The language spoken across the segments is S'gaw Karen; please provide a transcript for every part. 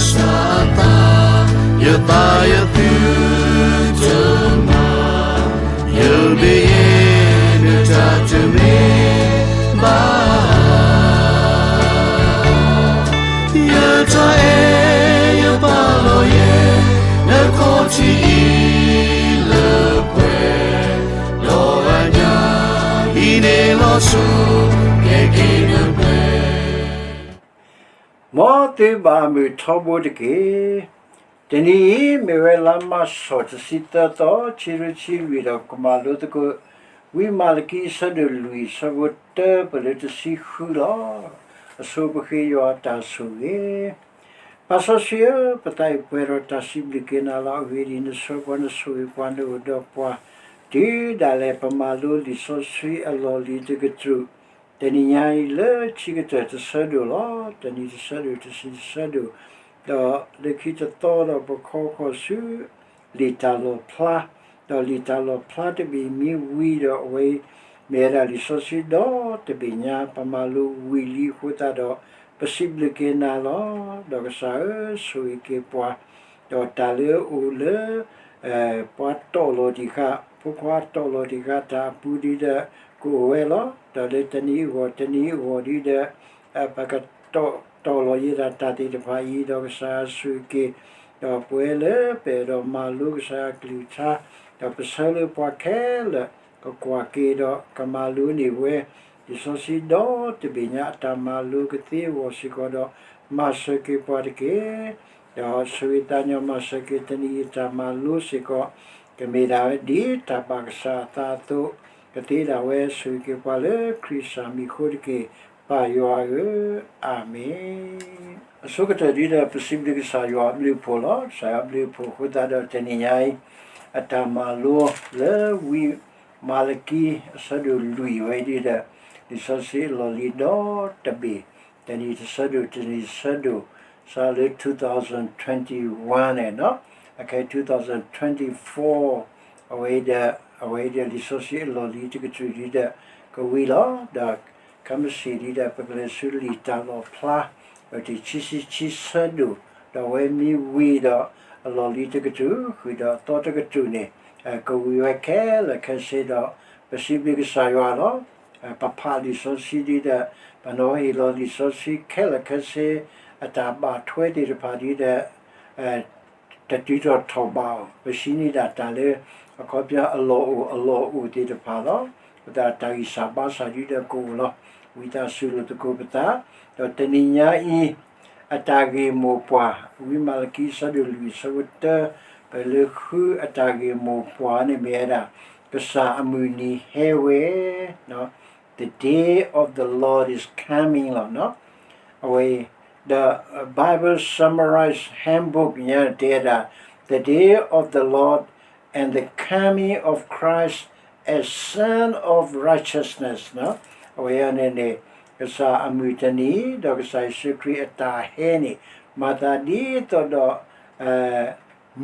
စၢ်အသး, ယသးယသုတမၤ, ယမ့ၢ်ယတၢ်တမ့ၢ်ဘၣ်, ယတၢ်အဲၣ်ယပာ်လီၤယဲ, နခီၣ်ထံးအံၤလၢပှဲၤ, ဒီးအညၣ်အံၤန့ၣ်လီၤဆိ, ကဲက့ၤနပှဲၤ မ်သုဘၣ်မုာ်ထီဘိတက့ၢ်. တနံၤအံၤ မ့ၢ်ဝဲလါမၢ်ၡး တဆံသၢသီ, ခံကထိခံဆံလွံၢ်ဒီး ကမၤလိသကိး ဝံမၤလကံ အဆၢဒိၣ်လွံၢ် အဆၢဖိတၢ ပလၢတဆံဃုလီၤ. အဆိပဃ့ယွၤအတၢ်ဆိၣ်ဂ့ၤ. ပၢ်စီဆှံဧၢ, ပသးအံၤပှဲၤဒီးတၢ်စံးဘျုးက့ၤနၤလီၤ. အဂ့ၢ်ဒ်အံၤ, နဆှၢပှၤ, နဆိၣ်ဂ့ၤပှၤ, နအိၣ်ဒီးပှၤ တုၤဒၣ်လဲာ် ပမၤလိလံာ်စီဆှံအလီၢ်လံၤတကတြူၢ် တနံၤညါအံၤလၢခံကတၢၢ်တဆၢဒိၣ်လီၤ. တနံၤတဆၢဒိၣ်, တဆံတဆၢဒိၣ်, ဒီးလၢခံတသီဒီး ပခီဃီၤဆူ လံာ်တၢ်လီၣ်ဖျါ, ဒီးလံာ်တၢ်လီၣ်ဖျါတဘ့ၣ်မ့ၢ်ဝံၤဒီး အဝဲ မ့ၢ်ဝဲဒၣ်လံာ်စီဆှံဒီတဘ့ၣ်ညါ ပမၤလိဝံၤလံအဃိသတးဒီး ပစံးဘျုးက့ၤနၤလီၤ. ဒီးကစၢ်ဧၢ, ဆိၣ်ဂ့ၤက့ၤပှၤ, ဒီးတၢ်လၢအအိၣ်လၢ ပှၤတီၢ်လီၤတံၢ်ဃာ်, ဖိခွါတီၢ်လီၤတံၢ်ဃာ်တၢ်အပူၤဒ်ဒီး ကအိၣ်ဝဲလီၤ. ဒီးလၢတနံၤအဂီၢ်တနံၤအဂီၢ်ဒ်ဒီး ပကတီၢ်လီၤယဲဒၣ်တၢ်သ့ၣ်တဖၣ်အံၤ, ဒီးကစၢ်ဆိၣ်ဂ့ၤက့ၤ, ဒီးပဝဲလၢပအဲၣ်ဒိးမၤလိကစၢ်ယွၤကလုၢ်ကထါ, ဒီးပဆၢလၢပှၤခဲလၢာ် ကကွၢ်က့ၤဒီးကမၤလိန့ၢ်ဝဲ လံာ်စီဆှံဒီတဘ့ၣ်ညါအတၢ်မၤလိကသ့အဂီၢ်စ့ၢ်ကီးဒီး မၤစၢၤက့ၤပှၤတက့ၢ်. ဒီးဆိၣ်ဂ့ၤသးညီမၤစၢၤက့ၤ တနံၤအံၤတၢ်မၤလိစ့ၢ်ကီး ကမ့ၢ်ဒၣ်ဝဲဒ်တၢ်ဘၣ်ကစၢ်အသးအသိး, ကသ့ဒၣ်ဝဲဆိၣ်ဂ့ၤက့ၤပှၤလၢခရံာ်စၢ်မံၤအဃိတက့ၢ်, ပၢ်ယွၤဧၢ, အၤမ့ၣ်. အဆိကတၢၢ်ဒ်ဒီး ပစံးဘျုးကစၢ်ယွၤအဘျုးအဖှိၣ်လီၤ. ကစၢ်ယွၤအဘျုးအဖှိၣ်အဃိသတးဒီး တနံၤညါအံၤ အတၢ်မၤလိလၢဝံမၤလကံ အဆၢဒိၣ်လွံၢ်ဝဲဒ်ဒီး လံာ်စီဆှံအလီၢ်လံၤဒီတဘ့ၣ်, တနံၤတဆၢဒိၣ် တနံၤတဆၢဒိၣ်, စးလၢ two thousand twenty-one န့ၣ်, အခဲ two thousand twenty-four အဝဲဒီး အဝဲဒီးလံာ်စီဆှံအလီၢ်လံၤတကတြူၢ်ဒ်ဒီး ကဝံၤလီၤ. ဒီးခဲမုၢ်ဆ့ၣ်ဒ်ဒီး ပကလဲၤဆူလံာ်တၢ်လီၣ်ဖျါ ဒီးတဆံခံဆံဆၢဒိၣ်, ဒီးအဝဲမ့ၢ်ဝံၤဒီး အလီၢ်လံၤတကတြူၢ် ဃုာ်ဒီးအသီတကတြူၢ်န့ၣ် ကဝံၤဝဲခဲလၢာ်ခဲဆ့ဒီး ပစံးဘျုးကစၢ်ယွၤလီၤ. ပဖးလံာ်စီဆှံဒ်ဒီး ပနီၤဟ့ၣ်လီၤလံာ်စီဆှံခဲလၢာ်ခဲဆ့ အတၢ်ဘၣ်ထွဲသ့ၣ်တဖၣ်ဒ်ဒီး တတုၤထီၣ်ထီၣ်ဘးအီၤ, ပစံးန့ၢ်ဒၣ်တၢ်လၢ အခီပညီအလီၢ်အိၣ်အလီၢ်အိၣ်သ့ၣ်တဖၣ်လီၤ. အဃိသတးတၢ်ဂံၢ်စၢ်ဘါစၢ်ဒ်ဒီးကအိၣ်လီၤ. ဝံသးစူၤလိာ်သကိးပသး, ဒီးတနံၤညါအံၤ အတၢ်ဂ့ၢ်မိၢ်ပှၢ် ဝံမၤလကံ အဆၢဒိၣ်လွံၢ် အဆၢဖိတၢ ပလၢဃုအတၢ်ဂ့ၢ်မိၢ်ပှၢ်န့ၣ်မ့ၢ်ဝဲဒၣ် ကစၢ်အမုၢ်နံၤဟဲဝဲ The day of the Lord is coming လီၤ. အဝဲ The Bible Summarized Handbook ညါတဲဒၣ် The day of the Lord and the coming of Christ as Sun of Righteousness အဝဲန့ၣ်န့ၣ် ကစၢ်အမုၢ်တနံၤ ဒီးကစၢ်ယ့ၣ်ၡူးခရံာ်အတၢ်ဟဲန့ၣ် မၤသးဒ်သိးဒီး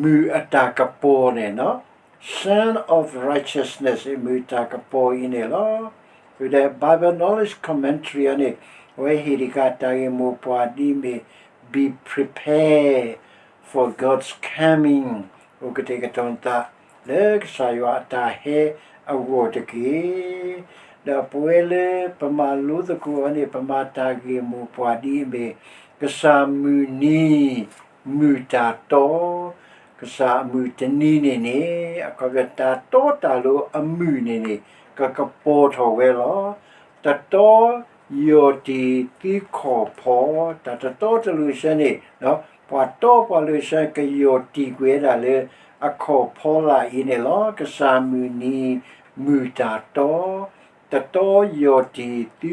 မုၢ်အတၢ်ကပီၤန့ၣ် Sun of Righteousness မုၢ်တၢ်ကပီၤအံၤန့ၣ်လီၤ. ဒီး Bible Knowledge Commentary အံၤန့ၣ် အဝဲဟ့ၣ်တက့ၢ်တၢ်ဂ့ၢ်မိၢ်ပှၢ်ဒ်အမ့ၢ် Be prepared for God's coming အိၣ်ကတဲာ်ကတီၤနသး လၢကစၢ်ယွၤအတၢ်ဟဲအဂီၢ်တက့ၢ်. ဒီးပဝဲလၢပမၤလိသကိးအံၤန့ၣ် ပမၤတၢ်ဂ့ၢ်မိၢ်ပှၢ်ဒ်အမ့ၢ် ကစၢ်မုၢ်နံၤ မုၢ်တၢ်တီ, ကစၢ်အမုၢ်တနံၤန့ၣ်န့ၣ် အခီပညီတၢ်တီတၢ်လိၤအမုၢ်န့ၣ်န့ၣ် ကကပီၤထီၣ်ဝဲလီၤ. တတီယီၢ်တံၢ်သံခီၣ်ဖီ, တၢ်တတီတလိၤဆၢန့ၣ် ပှၤတီပှၤလိၤဆၢကယီၢ်တံၢ်ကွံာ်ဝဲဒၣ်လၢ အခီၣ်ဖီလာ်အံၤန့ၣ်လီၤ. ကစၢ်မုၢ်နံၤ မုၢ်တၢ်တီ တတီယီၢ်တံၢ်သံခီၣ်ဖီ,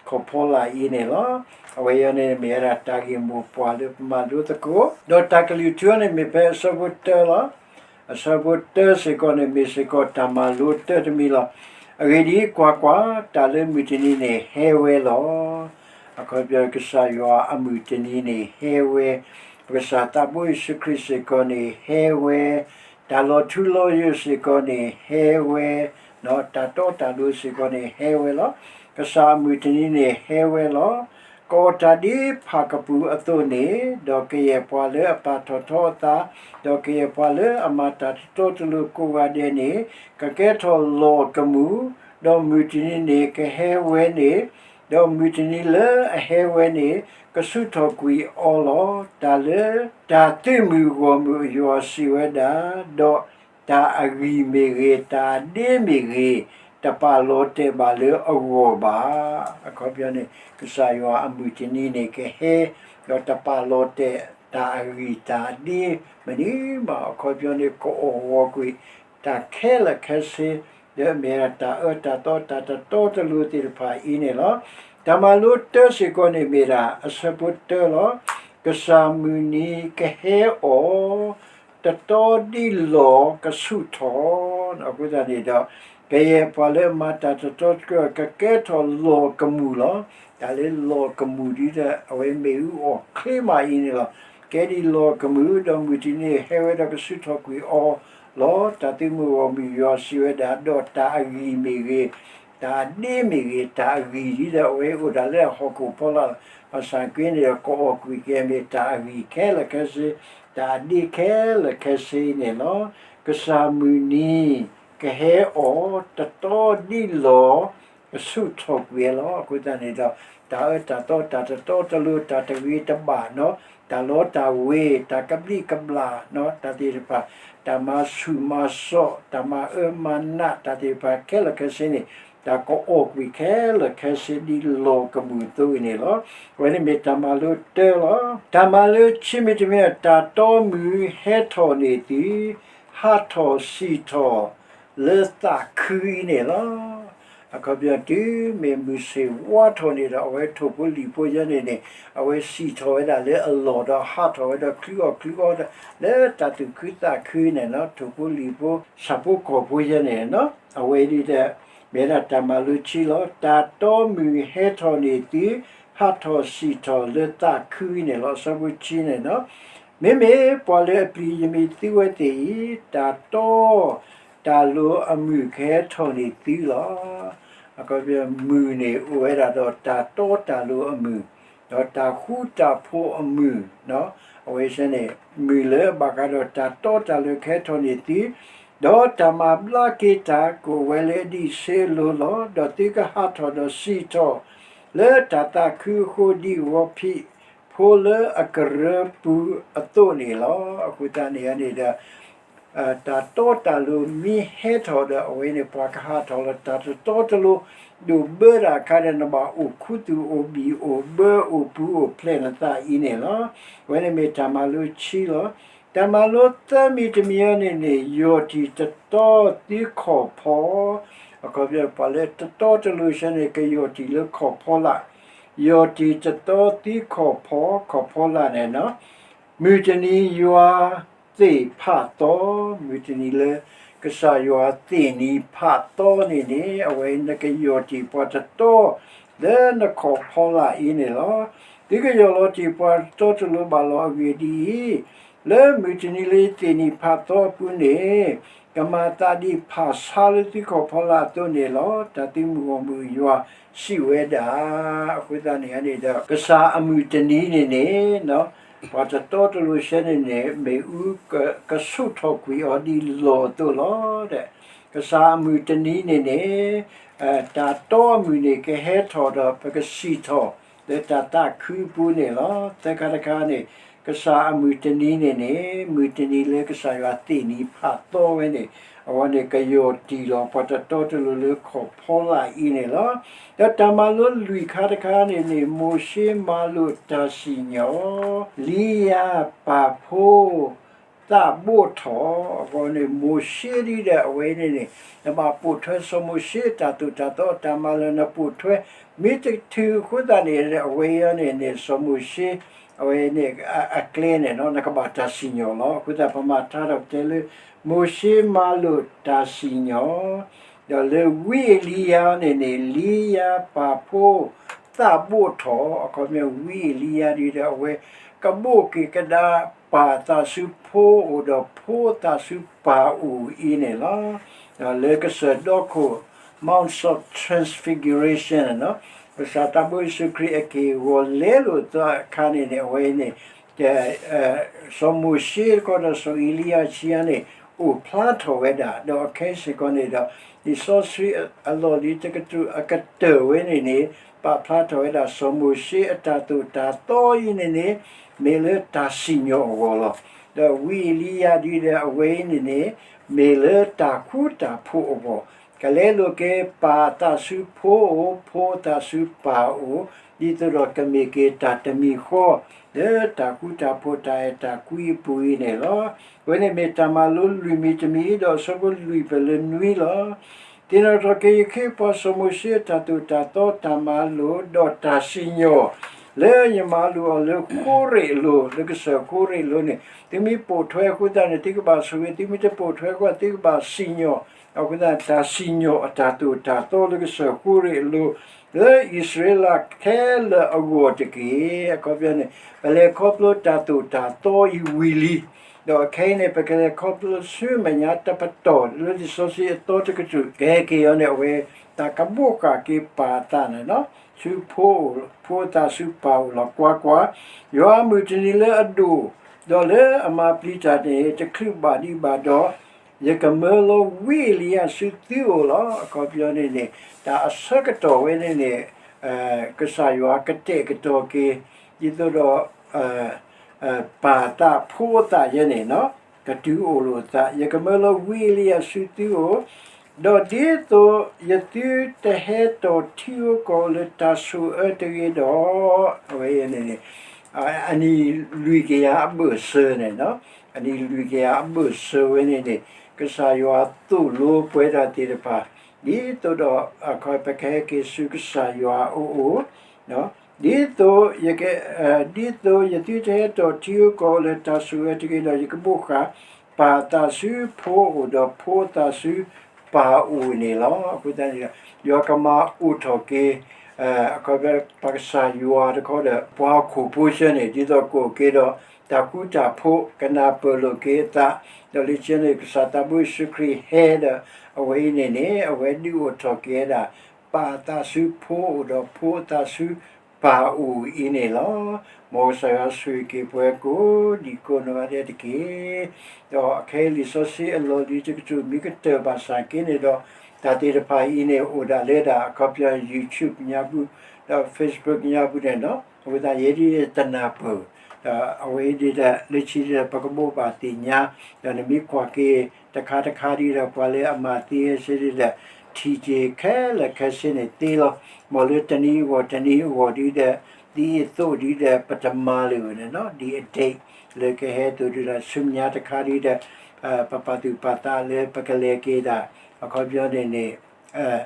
ခီၣ်ဖီလာ်အံၤန့ၣ်လီၤ. အဝဲအံၤန့ၣ်မ့ၢ်ဝဲဒၣ်တၢ်ဂ့ၢ်မိၢ်ပှၢ်လၢပမၤလိသကိး, ဒီးတၢ်ကလုၢ်ထူန့ၣ်မ့ၢ်ဖဲအဆၢဖိတၢလီၤ. အဆၢဖိတၢစ့ၢ်ကီးန့ၣ် မ့ၢ်စ့ၢ်ကီးတၢ်မၤလိတၢတမံၤလီၤ. အဂ့ၢ်ဒ်အံၤ, ကွၢ်ကွၢ်, တၢ်လၢမုၢ်တနံၤန့ၣ်ဟဲဝဲလီၤ. အခီပညီကစၢ်ယွၤအမုၢ်တနံၤန့ၣ်ဟဲဝဲ, ပကစၢ်သးဘိယ့ၣ်ၡူးခရံာ်စ့ၢ်ကီးန့ၣ်ဟဲဝဲ, တၢ်လီၤထူလီၤယိာ်စ့ၢ်ကီးန့ၣ်ဟဲဝဲ, တၢ်တီတၢ်လိၤစ့ၢ်ကီးန့ၣ်ဟဲဝဲလီၤ. ကစၢ်အမုၢ်တနံၤန့ၣ်ဟဲဝဲလီၤ. ကအိၣ်တၢ်ဒ်ဖၣ်ကပူၤအသိးန့ၣ်, ဒီးကယဲၢ်ပှၤလၢအပာ်ထီၣ်ထီအသး, ဒီးကယဲၢ်ပှၤလၢအမၤတၢ်တတီတလိၤကိးဂၤဒဲးန့ၣ်, ကကဲထီၣ်လီၢ်ကမူၣ်, ဒီးမုၢ်တနံၤန့ၣ်ကဟဲဝဲန့ၣ်, ဒီးမုၢ်တနံၤလၢအဟဲဝဲန့ၣ် ကဆူၣ်ထီၣ်ကွံာ်အီၤလီၤ. တၢ်သုးမုၢ်ဂီၢ်မုၢ်အယွၤစံးဝဲဒၣ်, ဒီးတၢ်အဂံၢ်မ့ၢ်ဂ့ၤ, တၢ်အဒ့မ့ၢ်ဂ့ၤ, တပာ်လီၤတဲာ်ဘၣ်လၢအဂီၢ်ဘၣ်. အခီပညီန့ၣ် ကစၢ်ယွၤအမုၢ်တနံၤန့ၣ်ကဟဲ, ဒီးတပာ်လီၤတဲာ်တၢ်အဂံၢ်တၢ်အဒ့မနုၤမး, အခီပညီန့ၣ် ကအီၣ်ဂီၤကွံာ်တၢ်ခဲလၢာ်ခဲဆ့, ဒီးမ့ၢ်ဒၣ်တၢ်အၢတၢ်သီတၢ်တတီတလိၤသ့ၣ်တဖၣ်အံၤန့ၣ်လီၤ. တၢ်မၤလိတၢစ့ၢ်ကီးန့ၣ်မ့ၢ်ဒၣ် အဆၢဖိတၢလီၤ. ကစၢ်မုၢ်နံၤကဟဲအီၤ တတီဒ်လီၢ်ကဆူၣ်ထီၣ်, အဃိသတးန့ၣ်ဒီး ကယဲၢ်ပှၤလၢအမၤတၢ်တတီတလိၤ ကကဲထီၣ်လီၢ်ကမူၣ်လီၤ. တၢ်လၢလီၢ်ကမူၣ်ဒ်ဒီး အဝဲမ့ၣ်အူအီၣ်ချ့မးအံၤန့ၣ်လီၤ. ကဲဒ်လီၢ်ကမူၣ် ဒီးမုၢ်တနံၤဟဲဝဲဒီးကဆူၣ်ထီၣ်ကွံာ်အီၤလီၤ. တၢ်သုးမုၢ်ဂီၢ်မုၢ်ယွၤစံးဝဲဒၣ်, ဒီးတၢ်အဂံၢ်မ့ၢ်ဂ့ၤ, တၢ်အဒ့မ့ၢ်ဂ့ၤ, တၢ်အဂံၢ်ဒ်ဒီးအဝဲအိၣ်ဒၣ်လၢအဟီၣ်ခိၣ်ဖီလာ် ဘၣ်ဆၣ်က့န့ၣ်ဒီး ကအီၣ်ကွံာ်က့ၤမ့ၢ်တၢ်အဂံၢ်ခဲလၢာ်ခဲဆ့, တၢ်အဒ့ခဲလၢာ်ခဲဆ့န့ၣ်လီၤ. ကစၢ်မုၢ်နံၤကဟဲအီၤ တတီဒ်လီၢ် ကဆူၣ်ထီၣ်ကွံာ်အီၤလီၤ. အဃိသတးန့ၣ်ဒီး တၢ်အၢတၢ်သီ တၢ်တတီတလိၤ တၢ်တဂ့ၤတဘၣ်နီၤ, တၢ်လီတၢ်ဝ့ၤ တၢ်ကဘျံးကဘျၣ်နီၤ, တၢ်သ့ၣ်တဖၣ်, တၢ်မၤဆူၣ်မၤစီၣ် တၢ်မၤအၢမၤနး တၢ်သ့ၣ်တဖၣ်ခဲလၢာ်ခဲဆ့န့ၣ် တၢ်ကအီၣ်ကွံာ်ခဲလၢာ်ခဲဆ့ဒ်လီၢ်ကမူၣ်အသိးအံၤန့ၣ်လီၤ. အဝဲန့ၣ်မ့ၢ်တၢ်မၤလိတၢလီၤ. တၢ်မၤလိခံမံၤတမံၤ, တၢ်တီမုၢ်ဟဲထီၣ်န့ၢ်သု ဟးထီၣ်စံၣ်ထီၣ်လၢသးခုအံၤန့ၣ်လီၤ. အခီပညီတုၤမ့ၢ်မုၢ်ဆ့ၣ်ဝါထီၣ်န့ၣ်ဒီး အဝဲထိၣ်ဖိလံၣ်ဖိယဲန့ၣ်န့ၣ် အဝဲစံၣ်ထီၣ်ဝဲဒၣ်လၢအလီၢ်ဒီးဟးထီၣ်ဝဲဒီးချုးအီၣ်ချုးအီဒီး လၢတၢ်သူၣ်ခုသးခုန့ၣ်နီၤ, ထိၣ်ဖိလံၣ်ဖိ ဆၣ်ဖိကီၢ်ဖိယဲန့ၣ်နီၤ, အဝဲဒ်ဒီး မ့ၢ်ဒၣ်တၢ်မၤလိခံလီၤ. တၢ်တီမုၢ်ဟဲထီၣ်န့ၢ်သု ဟးထီၣ်စံၣ်ထီၣ်လၢသးခုအံၤန့ၣ်လီၤ. အဆၢဖိခံန့ၣ်နီၤ, မ့မ့ၢ်ပှၤလၢအပျံၤယမံၤသုဝဲသ့ၣ်အံၤ, တၢ်တီတၢ်လိၤအမုၢ်ကဟဲထီၣ်န့ၢ်သုလီၤ. အခီပညီ မုၢ်န့ၣ် အိၣ်ဝဲဒၣ်ဒီးတၢ်တီတၢ်လိၤအမုၢ်, ဒီးတၢ်ဃူတၢ်ဖိးအမုၢ်, အဝဲဆဲန့ၣ် မုၢ်လၢဘၣ်ဃးဒီးတၢ်တီတၢ်လိၤကဟဲထီၣ်န့ၢ်သု, ဒီးတၢ်မၤဘျါက့ၤတၢ် ကအိၣ်ဝဲလၢဒံၣ်ဆ့အလိၤလီၤ. ဒီးသုကဟးထီၣ်ဒီးစံၣ်ထီၣ် လၢတၢ်သးခုအဃိ ဒ်ဂီၤဖံးဖိလၢအကရၢပူၤအသိးန့ၣ်လီၤ. အဃိသတးန့ၣ်န့ၣ်ဒီး တၢ်တီတၢ်လိၤမ့ၢ်ဟဲထီၣ်ဒီး အဝဲန့ၣ် ပှၤကဟးထီၣ်လၢတၢ်တတီတလိၤ ဒိၣ်ဘၢတၢ်အခါဒီး နဘၣ်အိၣ်ခူသူၣ်အိၣ်ဘံၣ်အိၣ်ဘၢအိၣ်ပူၤအိၣ်ဖျဲးနသးအံၤန့ၣ်လီၤ. အဝဲန့ၣ်မ့ၢ်တၢ်မၤလိခံလီၤ. တၢ်မၤလိသၢမံၤတမံၤအံၤန့ၣ်န့ၣ် ယီၢ်တံၢ်တတီသုခီၣ်ဖီ, အခီပညီ ပှၤလၢတတီတလိၤဆဲန့ၣ် ကယီၢ်တံၢ်လၢခီၣ်ဖီလာ်, ယီၢ်တံၢ်တတီသုခီၣ်ဖီ, ခီၣ်ဖီလာ်န့ၣ်နီၤ, မုၢ်တနံၤယွၤသ့ၣ်ဖးသီ, မုၢ်တနံၤလၢကစၢ်ယွၤသ့ၣ်နံၤဖးသီန့ၣ်န့ၣ် အဝဲနကယီၢ်တံၢ်ပှၤတတီ လၢနခီၣ်ဖီလာ်အံၤန့ၣ်လီၤ. သုကယီၢ်လီၤတံၢ်ပှၤတတီတလိၤဘၣ်လီၤ. အဂ့ၢ်ဒ်အံၤ, လၢမုၢ်တနံၤလၢယသ့ၣ်နံၤဖးသီအပူၤန့ၣ် ကမၤသးဒ်ဖးဆါလၢသုခီၣ်ဖီလာ်အသိးန့ၣ်လီၤ. တၢ်သုးမုၢ်ဂီၢ်မုၢ်ယွၤစံးဝဲဒၣ်. အဃိသတးန့ၣ်န့ၣ်ဒီး ကစၢ်အမုၢ်တနံၤန့ၣ်န့ၣ် ပှၤတတီတလိၤဆဲန့ၣ်န့ၣ် မ့ၣ်အူကဆူၣ်ထီၣ်ကွံာ်အီၤဒ်လီၢ်အသိးလီၤ. ကစၢ်အမုၢ်တနံၤန့ၣ်န့ၣ် တၢ်တီအမုၢ်န့ၣ်ကဟဲထီၣ်ဒီး ပကစံၣ်ထီၣ်လၢတၢ်သးခုအပူၤန့ၣ်လီၤ. သၢခါတခါန့ၣ် ကစၢ်အမုၢ်တနံၤန့ၣ်န့ၣ် မုၢ်တနံၤလၢကစၢ်ယွၤသ့ၣ်နံၤဖးသီဝဲန့ၣ် အဝဲန့ၣ်ကယီၢ်တံၢ်လီၤ ပှၤတတီတလိၤလၢခီၣ်ဖီလာ်အံၤန့ၣ်လီၤ. ဒီးတၢ်မၤလိလွံၢ်ခါတခါန့ၣ်န့ၣ် မိၤၡ့မၤလိာ်တၢ်စံၣ်ညီၣ်, လံယၤပာ်ဖိသးဘိးထီၣ်, အဃိန့ၣ် မိၤၡ့ဒ်ဒီးအဝဲန့ၣ်န့ၣ် နဘၣ်ပိာ်ထွဲစီၤမိၤၡ့တၢ်သိၣ်တၢ်သီအတၢ်မၤလၢနပိာ်ထွဲ မ့ၢ်တထုးအဃိသတးန့ၣ် အဝဲအံၤန့ၣ်န့ၣ် စီၤမိၤၡ့ အဝဲန့ၣ် အကျဲန့ၣ်နီၤ နကဘၣ်တၢ်စံၣ်ညီၣ်လီၤ. အဃိသတးပမၤထါထီၣ်ပတဲလၢ မိၤၡ့မၤလိာ်တၢ်စံၣ်ညီၣ်, ဒီးလၢဝံအ့လံယၤန့ၣ်န့ၣ် လံယၤပာ်ဖိသးဘိးထီၣ်, အခီပညီဝံအ့လံယၤဒ်ဒီးအဝဲ ကဘိးက့ၤကဒါ ပၢ်သးဆူဖိအိၣ်ဒီးဖိသးဆူပၢ်အိၣ်အံၤန့ၣ်လီၤ. လၢကစၢၢ်ဒီခိၣ် Mount of Transfiguration န့ၣ်နီၤ, ကစၢ်သးဘိယ့ၣ်ၡူးခရံာ်အက့ၢ်အဂီၤလဲလိာ်သးအခါန့ၣ်န့ၣ် အဝဲအံၤန့ၣ် စီၤမိၤၡ့တခီဒီးစီၤအ့လံယၤခံဂၤန့ၣ် အိၣ်ဖျါထီၣ်ဝဲဒၣ် ဒီးအခဲအံၤစ့ၢ်ကီးန့ၣ်ဒီး လံာ်စီဆှံအလီၢ်လံၤတကတြူၢ်အကတၢၢ်ဝဲန့ၣ်န့ၣ် ပာ်ဖျါထီၣ်ဝဲဒၣ် စီၤမိၤၡ့အတၢ်သိၣ်တၢ်သီအံၤန့ၣ်န့ၣ် မ့ၢ်လၢတၢ်စံၣ်ညီၣ်အဂီၢ်လီၤ. ဒီးဝံအ့လံယၤဒ်ဒီးအဝဲအံၤန့ၣ်န့ၣ် မ့ၢ်လၢတၢ်ဃူတၢ်ဖိးအဂီၢ် ကလဲလိာ်က့ၤ ပၢ်အသးဆူဖိအိၣ်, ဖိအသးဆူပၢ်အိၣ်, ဒ်သိးဒီးကမ့ၢ်က့ၤတၢ်တမံၤဃီ လၢတၢ်ဃူတၢ်ဖိးတၢ်အဲၣ်တၢ်ကွံအပူၤအံၤန့ၣ်လီၤ. အဝဲန့ၣ်မ့ၢ်တၢ်မၤလိလွံၢ်မံၤတမံၤ ဒီးအဆၢဖိလွံၢ်ပၢၢ်လၢနွံလီၤ. သ့ၣ်နီၣ်ထီၣ်က့ၤယခ့အပှၤစီၤမိၤၡ့အတၢ်သိၣ်တၢ်သီတၢ်မၤလိာ် ဒီးတၢ်စံၣ်ညီၣ် လၢယမၤလိာ်အီၤလၢဃိရ့းအလိၤ လၢကစၢၢ်ဃိရ့းအလိၤန့ၣ် သုမ့ၢ်ပိာ်ထွဲအဃိသတးန့ၣ် သုကဘၣ်ဆိၣ်ဂ့ၤ, သုမ့ၢ်တပိာ်ထွဲအဃိ သုကဘၣ်စံၣ်ညီၣ်, အဃိသတး တၢ်စံၣ်ညီၣ်အတၢ်သိၣ်တၢ်သီလၢကစၢၢ်ဃိရ့းအလိၤ လၢအံၣ်စရ့လးခဲလၢာ်အဂီၢ်တက့ၢ်. အခီပညီန့ၣ် ပလဲၤခီဖျိတၢ်သိၣ်တၢ်သီအံၤဝံၤလံ ဒီးခဲအံၤန့ၣ် ပကလဲၤခီဖျိဆူမဲာ်ညါတပတီၢ်လၢလံာ်စီဆှံအသီတကတြူၢ် ကဟဲက့ၤအီၤန့ၣ် အဝဲတၢ်ကဘိးဃာ်က့ၤပၢ်အသးန့ၣ်လီၤ. ဆူဖိ, ဖိအသးဆူပၢ်အိၣ်လီၤ. ကွၢ်ကွၢ်, ယွၤအမုၢ်တနံၤလၢအဒိၣ်, ဒီးလၢအမၤပျံၤတၢ်န့ၣ် တချုးဘၣ်ဒံးဘၣ်ဒီး, ယကမၢလီၤဝံအ့လံယၤဆူသုအိၣ်လီၤ. အခီပညီန့ၣ်န့ၣ် တၢ်အဆၢကတီၢ်ဝဲန့ၣ်န့ၣ် ကစၢ်ယွၤကတဲာ်ကတီၤက့ၤ ဒ်သိးဒီး ပၢ်အသးဖိအသးယဲန့ၣ် ကတုၤအိၣ်လိာ်သး, ယကမၢလီၤဝံအ့လံယၤဆူသုအိၣ်, ဒီးဒ်သိးယသုတဟဲတီၢ်ထံဧိၤကီၢ်ဧိၤလၢတၢ်ဆိၣ်အၢတဂ့ၤဒီး, အဝဲန့ၣ်န့ၣ် အနံၣ်လွံၢ်ကယၤအဘၢၣ်စၢၤန့ၣ်, အနံၣ်လွံၢ်ကယၤအဘၢၣ်စၢၤဝဲန့ၣ်န့ၣ် ကစၢ်ယွၤသိၣ်လိပဝဲဒၣ်သ့ၣ်တဖၣ် ဒ်သိးဒီး အခီပညီပကဟဲက့ၤဆူကစၢ်ယွၤအအိၣ် ဒ်သိးယက, ဒ်သိးယသုတဟဲတီၢ်ထံဧိၤကီၢ်ဧိၤလၢတၢ်ဆိၣ်အၢတဂ့ၤဒီး ယကဘိးဃာ် ပၢ်အသးဆူဖိအိၣ်ဒီးဖိအသးဆူပၢ်အိၣ်န့ၣ်လီၤ. အဃိသတးန့ၣ် ယွၤကမၤအိၣ်ထီၣ်က့ၤ အခီပညီ ပကစၢ်ယွၤတခီဒီး ပှၤဟီၣ်ခိၣ်ဖိဆၢန့ၣ် ဒ်သိးကအိၣ်က့ၤဒီး တၢ်ဃူတၢ်ဖိး ကနၢ်ပၢၢ်လိာ်က့ၤအသး, ဒီးလၢခံန့ၣ် ကစၢ်သးဘိယ့ၣ်ၡူးခရံာ်ဟဲဒီး အဝဲအံၤန့ၣ်န့ၣ် အဝဲဒုးအိၣ်ထီၣ်က့ၤဝဲဒၣ် ပၢ်အသးဆူဖိအိၣ်ဒီးဖိအသးဆူပၢ်အိၣ်အံၤန့ၣ်လီၤ. မ်ကစၢ်ယွၤဆိၣ်ဂ့ၤက့ၤပှၤကိးဒံးကိးနီၢ်ဂၤဒဲးတက့ၢ်. ဒီးခဲအံၤလံာ်စီဆှံအလီၢ်လံၤတကတြူၢ်မ့ၢ်ကတၢၢ်ဘၣ်ဆၣ်က့န့ၣ်ဒီး တၢ်သ့ၣ်တဖၣ်အံၤန့ၣ် အိၣ်ဒၣ်လၢဒၣ်အခီပညီ YouTube ညါပူၤ ဒီး Facebook ညါပူၤန့ၣ်လီၤ. အဃိသတးယဲဒ်တနၢ်ပၢၢ် ဒီးအဝဲဒ်ဒီး လၢခံဒီး ပကဘိးဘၣ်သ့ၣ်ညါ, ဒီးနမ့ၢ်ကွၢ်က့ၤတခါတခါဒ်ဒီး ပှၤလၢအမၤသ့ဟဲဆ့ဒ်ဒီး ထံၣ်က့ၤခဲလၢာ်ခဲဆ့န့ၣ်သ့လီၤ. မ်လၢတနံၤအဂီၢ်တနံၤအဂီၢ်ဒ်ဒီး ဒ်အသိးဒ်ဒီး ပတမၤလၢၤန့ၣ်လီၤ. ဒ်အ date လၢကဟဲသိးဒ်ဒီး ဆူမဲာ်ညါတခါဒ်ဒီး ပပာ်သူၣ်ပာ်သးလၢပကလဲၤက့ၤဒၣ် အခီပညီန့ၣ်န့ၣ်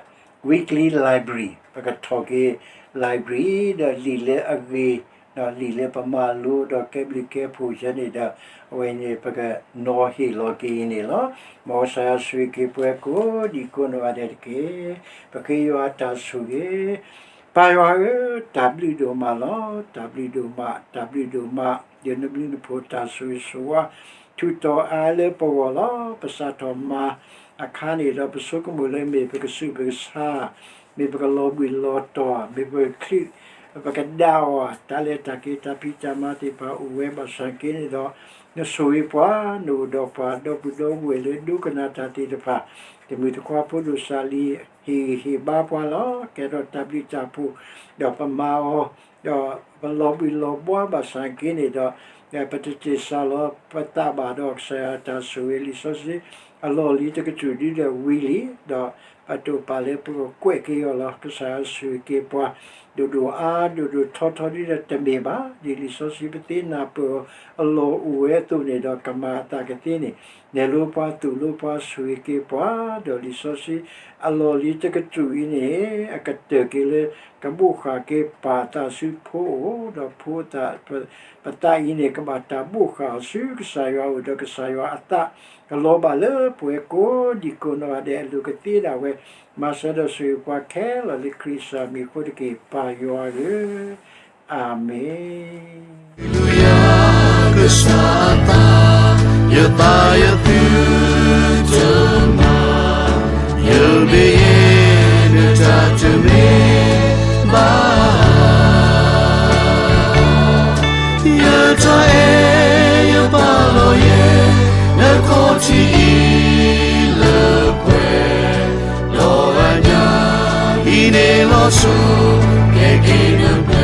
weekly library ပကထီၣ်က့ၤ library ဒီးလံာ်လၢအဂ့ၤ ဒီးလံာ်လၢပမၤလိဒီးကဲဘျုးကဲဖှိၣ်ဆၢန့ၣ်ဒီး အဝဲန့ၣ်ပကနီၤဟ့ၣ်လီၤက့ၤအံၤန့ၣ်လီၤ. မ်ကစၢ်ယွၤဆိၣ်ဂ့ၤက့ၤပှၤကိးဒံးကိးနီၢ်ဂၤဒဲးတက့ၢ်. ပဃ့ယွၤအတၢ်ဆိၣ်ဂ့ၤ ပၢ်ယွၤဧၢ, တၢ်ဘျုးဒိၣ်မးလီၤ. တၢ်ဘျုးဒိၣ်မး, တၢ်ဘျုးဒိၣ်မး, ယနဘျုးနဖှိၣ်တၢ်ဆိၣ်ဂ့ၤဆိၣ်ဝါ ထုးထီၣ်အါလၢပဂီၢ်လီၤ. ပစးထီၣ်မၤအခါန့ၣ်ဒီး ပဆိကမိၣ်လၢမ့ၢ်ပကဆူးပကဆါ, မ့ၢ်ပကလီၤဘှံးလီၤတီၤ, မ့ၢ်ပကချုး ပကဒါအီၤ, တၢ်လဲၤတၢ်က့ၤတၢ်ဖံးတၢ်မၤသ့ၣ်တဖၣ်အိၣ်ဝဲဘၣ်ဆၣ်က့န့ၣ်ဒီး နဆိၣ်ဂ့ၤပှၤ, နအိၣ်ဒီးပှၤ ဒီပုၢ်ဒီဝဲၢ်လၢဒိကနၣ်တၢ်သ့ၣ်တဖၣ်, တမုၢ်တခွါဖိဒိၣ်စၢ်လံၤ ဟ့ၣ်ဂံၢ်ဟ့ၣ်ဘါပှၤလီၤ. ကဲထီၣ်တၢ်ဘျုးတၢ်ဖှိၣ် ဒီးပမၤအီၤ, ဒီးပလီၤဘှံးလီၤဘှါဘၣ်ဆၣ်က့န့ၣ်ဒီး ပတတ့ၢ်စၢ်လီၤပသးဘၣ်ဒီး ကစၢ်ယွၤတၢ်ဆိၣ်ဂ့ၤ လံာ်စီဆှံအလီၢ်လံၤတကတြူၢ်ဒ်ဒီးဝံၤလံ, ဒီးပတိာ်ပာ်လၢပကကွဲးက့ၤအီၤလီၤ. ကစၢ်ယွၤဆိၣ်ဂ့ၤက့ၤပှၤ ဒိၣ်ဒိၣ်အါအါ ဒိၣ်ဒိၣ်ထီထီဒ်ဒီးတမ့ၢ်ဘၣ်, ဒ်လံာ်စီဆှံပသ့ၣ်နၢ်ပၢၢ်အီၤအလီၢ်အိၣ်ဝဲအသိးန့ၣ်ဒီး ကမၤအသးကသ့န့ၣ် နဲၣ်လိပှၤသိၣ်လိပှၤဆိၣ်ဂ့ၤက့ၤပှၤ, ဒီးလံာ်စီဆှံအလီၢ်လံၤတကတြူၢ်အံၤန့ၣ် အကတၢၢ်က့ၤလၢ ကဘိးဃာ်က့ၤပၢ်သးဆူဖိအိၣ်, ဒီးဖိသး ပသးအံၤန့ၣ် ကဘၣ်တၢ်ဘိးဃာ်အီၤဆူကစၢ်ယွၤအအိၣ်, ဒီးကစၢ်ယွၤအသးကလီၤဘၣ်လၢပှၤကိးဒံးကိးနီၢ်ဂၤဒဲးအလိၤကသ့ဒၣ်ဝဲ, မၤစၢၤဒီးဆိၣ်ဂ့ၤပှၤခဲလၢာ်လၢခရံာ်ကစၢ်မံၤအဃိတက့ၢ် ပၢ်ယွၤဧၢ, အၤမ့ၣ်. Hallelujah, ကစၢ်အသး, ယသးယသုတမၤ, ယမ့ၢ်ယဲနတၢ်တမ့ၢ်ဘၣ်. တၢ်အဲၣ်ယပာ်လီၤယဲ နခီၣ်ထံးအံၤလၢပှဲၤ, ဒီးအညၣ် ဟံးန့ၢ်လီၤဆူ ကဲက့ၤနပ